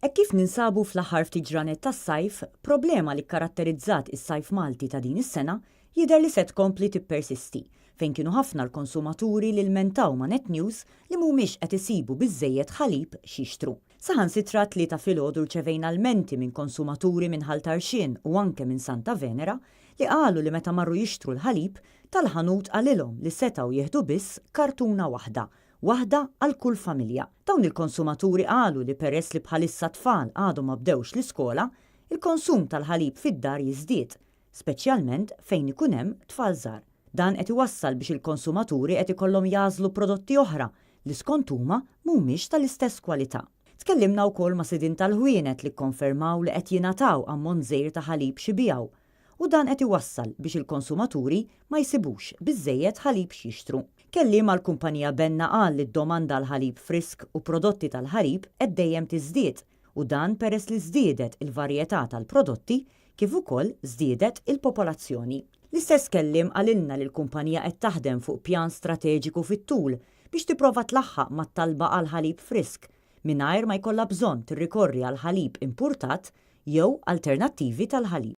Hekk kif ninsabu fl-aħħar ftit ġranet tas-sajf, problema li kkaratterizzat is-sajf Malti ta' din is-sena jidher li se tkompli tippersisti, fejn kienu ħafna l-konsumaturi li lmentaw ma' Net News li mhumiex qed isibu biżżejjed ħalib x'jixtru. Saħansitra t-Tlieta filgħodu rċevejna lmenti minn konsumaturi minn Ħal Tarxien u anke minn Santa Venera li qalu li meta marru jixtru l-ħalib, tal-ħanut qalilhom li setgħu jieħdu biss kartuna waħda waħda għal kull familja. Dawn il-konsumaturi qalu li peress li bħalissa t-tfal għadhom ma bdewx l-iskola, il-konsum tal-ħalib fid-dar jiżdied, speċjalment fejn ikun hemm tfal żgħar. Dan qed iwassal biex il-konsumaturi qed ikollhom jagħżlu prodotti oħra li skont huma mhumiex tal-istess kwalità. Tkellimna wkoll ma' sidien tal-ħwienet li kkonfermaw li qed jingħataw ammont żgħir ta' ħalib x'ibigħu u dan qed iwassal biex il-konsumaturi ma jsibux biżżejjed ħalib x'jixtru. Kelliem għall-kumpanija Benna qal li d-domanda għal ħalib frisk u prodotti tal-ħalib qed dejjem tiżdied u dan peress li żdiedet il-varjetà tal-prodotti kif ukoll żdiedet il-popolazzjoni. L-istess kelliem qalilna li l-kumpanija qed taħdem fuq pjan strateġiku fit-tul biex tipprova tlaħħaq mat-talba għal ħalib frisk mingħajr ma jkollha bżonn tirrikorri għal ħalib impurtat jew alternattivi tal-ħalib.